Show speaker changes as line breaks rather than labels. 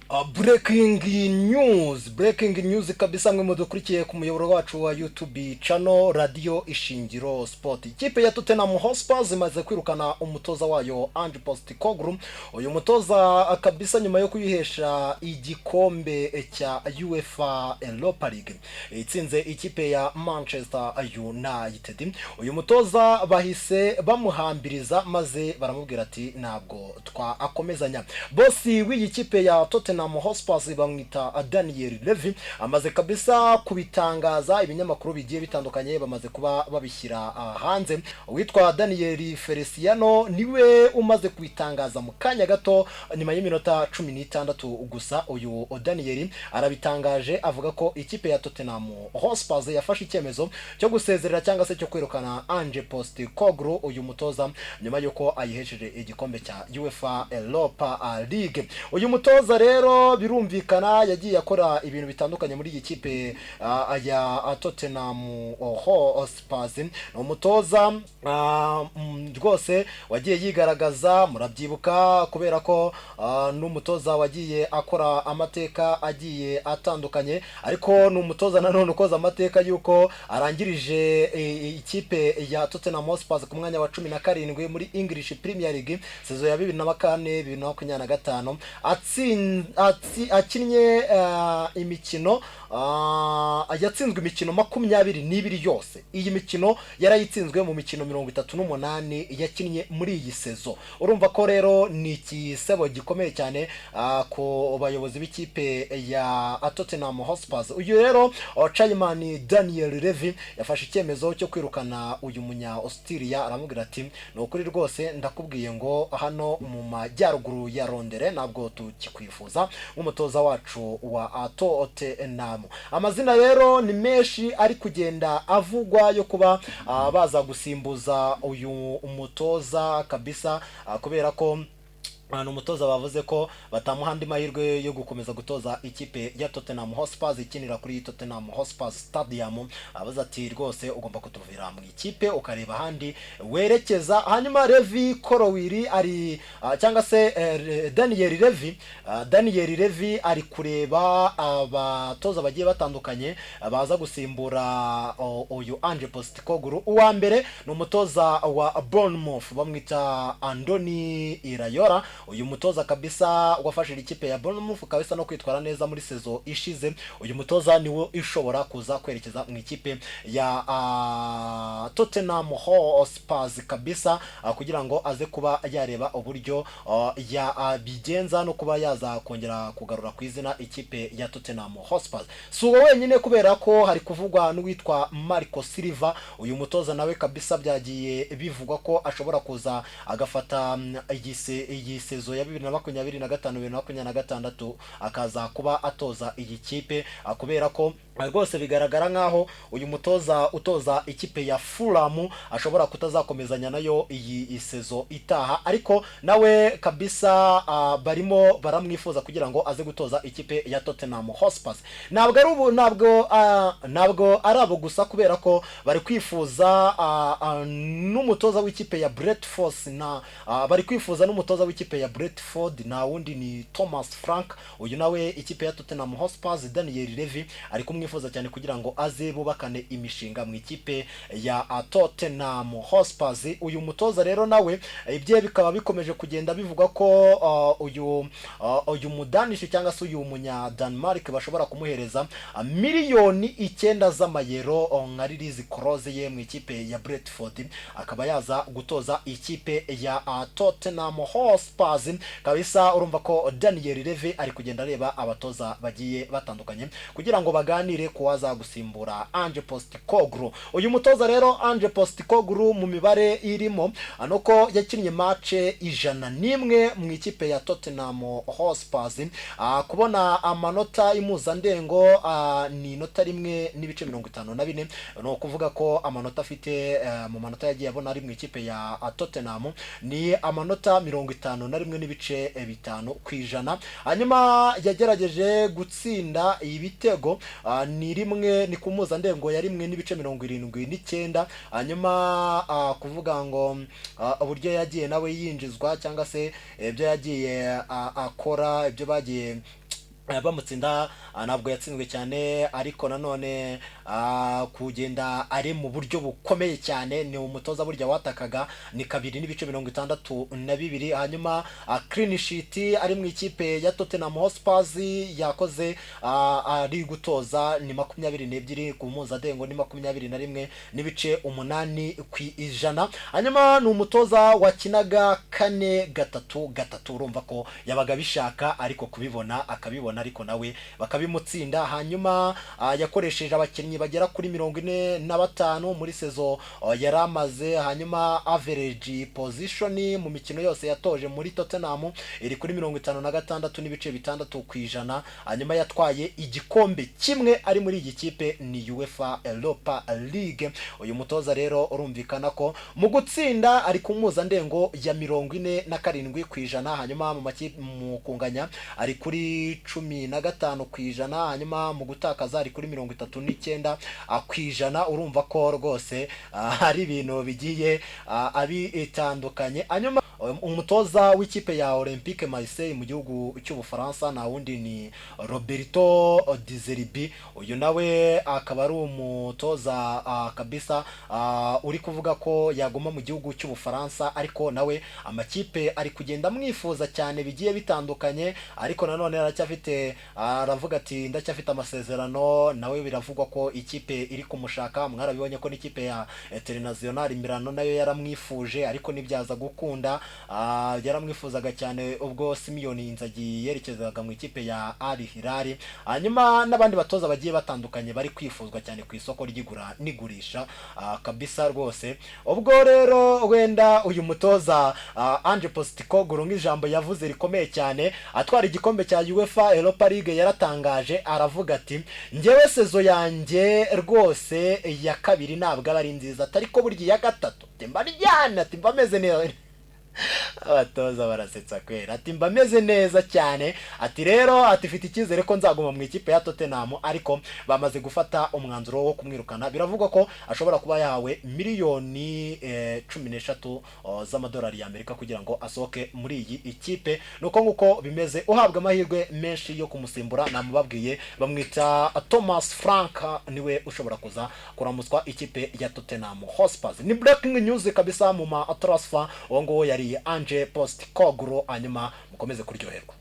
Breaking news, breaking news kabisa. Mwe mudukurikiye ku muyoboro wacu wa YouTube channel Radio Ishingiro Sport, ikipe ya Tottenham Hotspur imaze kwirukana umutoza wayo Ange Postecoglou. Uyu mutoza kabisa, nyuma yo kuyihesha igikombe cya UEFA Europa League itsinze ikipe ya Manchester United, uyu mutoza bahise bamuhambiriza maze baramubwira ati: "Ntabwo twakomezanya." Boss w'iyi kipe ya Tottenham Hotspur bamwita Daniel Levy, amaze kabisa kubitangaza. Ibinyamakuru bigiye bitandukanye bamaze kuba babishyira hanze. Uwitwa Daniel Feliciano niwe umaze kubitangaza mu kanya gato, nyuma y'iminota 16 gusa. Uyu Daniel arabitangaje, avuga ko ikipe ya Tottenham Hotspur yafashe icyemezo cyo gusezerera cyangwa se cyo kwirukana Ange Postecoglou, uyu mutoza, nyuma y'uko ayihesheje igikombe cya UEFA Europa League. Uyu mutoza rero birumvikana yagiye akora ibintu bitandukanye muri iyi kipe ya Tottenham Hotspur. Ni umutoza rwose wagiye yigaragaza, murabyibuka, kubera ko n'umutoza wagiye akora amateka agiye atandukanye, ariko ni umutoza nanone ukoze amateka y'uko arangirije ikipe ya Tottenham Hotspur ku mwanya wa 17 muri English Premier League, saison ya 2004, 2025, akinnye imikino, yatsinzwe imikino 22 yose. Iyi mikino yarayitsinzwe mu mikino 38 yakinnye muri iyi saison. Urumva ko rero ni igisebo gikomeye cyane ku bayobozi b'ikipe ya Tottenham Hotspur. Uyu rero chairman Daniel Levy yafashe icyemezo cyo kwirukana uyu munya Australia, aramubwira ati: "Ni ukuri rwose ndakubwiye ngo hano mu majyaruguru ya Londres ntabwo tukikwifuza nk'umutoza wacu wa Tottenham." Amazina rero ni menshi ari kugenda avugwa yo kuba baza gusimbuza uyu mutoza kabisa, kubera ko ni umutoza bavuze ko batamuha andi mahirwe yo gukomeza gutoza ikipe ya Tottenham Hotspur ikinira kuri Tottenham Hotspur Stadium. Abaza ati: "Rwose ugomba kutuvira mu ikipe ukareba ahandi werekeza." Hanyuma Levi Colwill ari cyangwa se Daniel Levy, Daniel Levy ari kureba abatoza bagiye batandukanye baza gusimbura uyu Ange Postecoglou. Uwa mbere ni umutoza wa Bournemouth, bamwita Andoni Iraola. Uyu mutoza kabisa wafashije ikipe ya Bournemouth kabisa no kwitwara neza muri saison ishize. Uyu mutoza niwe ishobora kuza kwerekeza mu ikipe ya Tottenham Hotspur kabisa, kugira ngo aze kuba yareba uburyo yabigenza no kuba yaza kongera kugarura ku izina ikipe ya Tottenham Hotspur. Si uwo wenyine, kubera ko hari kuvugwa n'uwitwa Marco Silva. Uyu mutoza nawe kabisa byagiye bivugwa ko ashobora kuza agafata iyi saison ya 2025, 2026, akaza kuba atoza iyi kipe, kubera ko rwose bigaragara nkaho uyu mutoza utoza ikipe ya Fulham ashobora kutazakomezanya nayo iyi saison itaha, ariko nawe kabisa barimo baramwifuza kugira ngo aze gutoza ikipe ya Tottenham Hotspur. Ntabwo ari ubu, ntabwo ari abo gusa, kubera ko bari kwifuza n'umutoza w'ikipe ya Brentford na bari kwifuza n'umutoza w'ikipe ya Brentford, na wundi ni Thomas Frank. Uyu nawe ikipe ya Tottenham Hotspur, Daniel Levy ari kumwifuza cyane kugira ngo aze bubakane imishinga mu ikipe ya Tottenham Hotspur. Uyu mutoza rero nawe ibye bikaba bikomeje kugenda bivugwa ko uyu mudanishi cyangwa se uyu munya Denmark bashobora kumuhereza miliyoni 9 z'amayero nka release clause ye mu ikipe ya Brentford, akaba yaza gutoza ikipe ya Tottenham Hotspur kabisa. Urumva ko Daniel Levy ari kugenda areba abatoza bagiye batandukanye kugira ngo baganire ku waza gusimbura Ange Postecoglou. Uyu mutoza rero Ange Postecoglou, mu mibare irimo nuko yakinnye match 101 mu ikipe ya Tottenham Hotspur, kubona amanota impuzandengo ni inota 1.54. Ni ukuvuga ko amanota afite mu manota yagiye abona ari mu ikipe ya Tottenham ni amanota 51.5%. Hanyuma yagerageje gutsinda ibitego ni rimwe, ni ku mpuzandengo ya 1.79. Hanyuma kuvuga ngo uburyo yagiye nawe yinjizwa cyangwa se ibyo yagiye akora, ibyo bagiye Bamutsinda ntabwo yatsinzwe cyane, ariko nanone kugenda ari mu buryo bukomeye cyane. Ni umutoza burya watakaga ni 2.62. Hanyuma clean sheet ari mu ikipe ya Tottenham Hotspur yakoze ari gutoza ni 22, ku mpuzandengo ni 21.8%. Hanyuma ni umutoza wakinaga 4-3-3, urumva ko yabaga abishaka ariko kubibona akabibona, ariko nawe bakabimutsinda. Hanyuma yakoresheje abakinnyi bagera kuri 45 muri saison yari amaze. Hanyuma average possession mu mikino yose yatoje muri Tottenham iri kuri 56.6%. Hanyuma yatwaye igikombe kimwe ari muri iyi kipe, ni UEFA Europa League. Uyu mutoza rero urumvikana ko mu gutsinda ari ku mpuzandengo ya 47%. Hanyuma mu makipe mu kunganya ari kuri 15%. Hanyuma mu gutakaza ari kuri 39%. Urumva ko rwose ari ibintu bigiye abitandukanye. Hanyuma umutoza w'ikipe ya Olympique Marseille mu gihugu cy'Ubufaransa nta wundi ni Roberto De Zerbi. Uyu nawe akaba ari umutoza kabisa uri kuvuga ko yaguma mu gihugu cy'Ubufaransa, ariko nawe amakipe ari kugenda amwifuza cyane bigiye bitandukanye, ariko nanone aracyafite, aravuga ati ndacyafite amasezerano. Nawe biravugwa ko ikipe iri kumushaka. Mwarabibonye ko n'ikipe ya Internazionale Milano nayo yaramwifuje, ariko ntibyaza gukunda. Yaramwifuzaga cyane ubwo Simone Inzaghi yerekezaga mu ikipe ya Al Hilal. Hanyuma n'abandi batoza bagiye batandukanye bari kwifuzwa cyane ku isoko ry'igura n'igurisha kabisa rwose. Ubwo rero wenda uyu mutoza Ange Postecoglou, nk'ijambo yavuze rikomeye cyane atwara igikombe cya UEFA Europa League, yaratangaje aravuga ati njyewe saison yanjye rwose ya kabiri ntabwo aba ari nziza, atari ko burya iya gatatu ati mba ryana, ati mba meze neza. Abatoza barasetsa kwera. Ati mba meze neza cyane, ati rero ati mfite icyizere ko nzaguma mu ikipe ya Tottenham, ariko bamaze gufata umwanzuro wo kumwirukana. Biravugwa ko ashobora kuba yahawe miliyoni 13 z'amadolari y'Amerika kugira ngo asohoke muri iyi ikipe. Nuko nguko bimeze. Uhabwa amahirwe menshi yo kumusimbura namubabwiye, bamwita Thomas Frank, niwe ushobora kuza kuramutswa ikipe ya Tottenham Hotspur. Ni breaking news kabisa mu ma transfer. Uwo nguwo yari Ange Postecoglou. Hanyuma mukomeze kuryoherwa.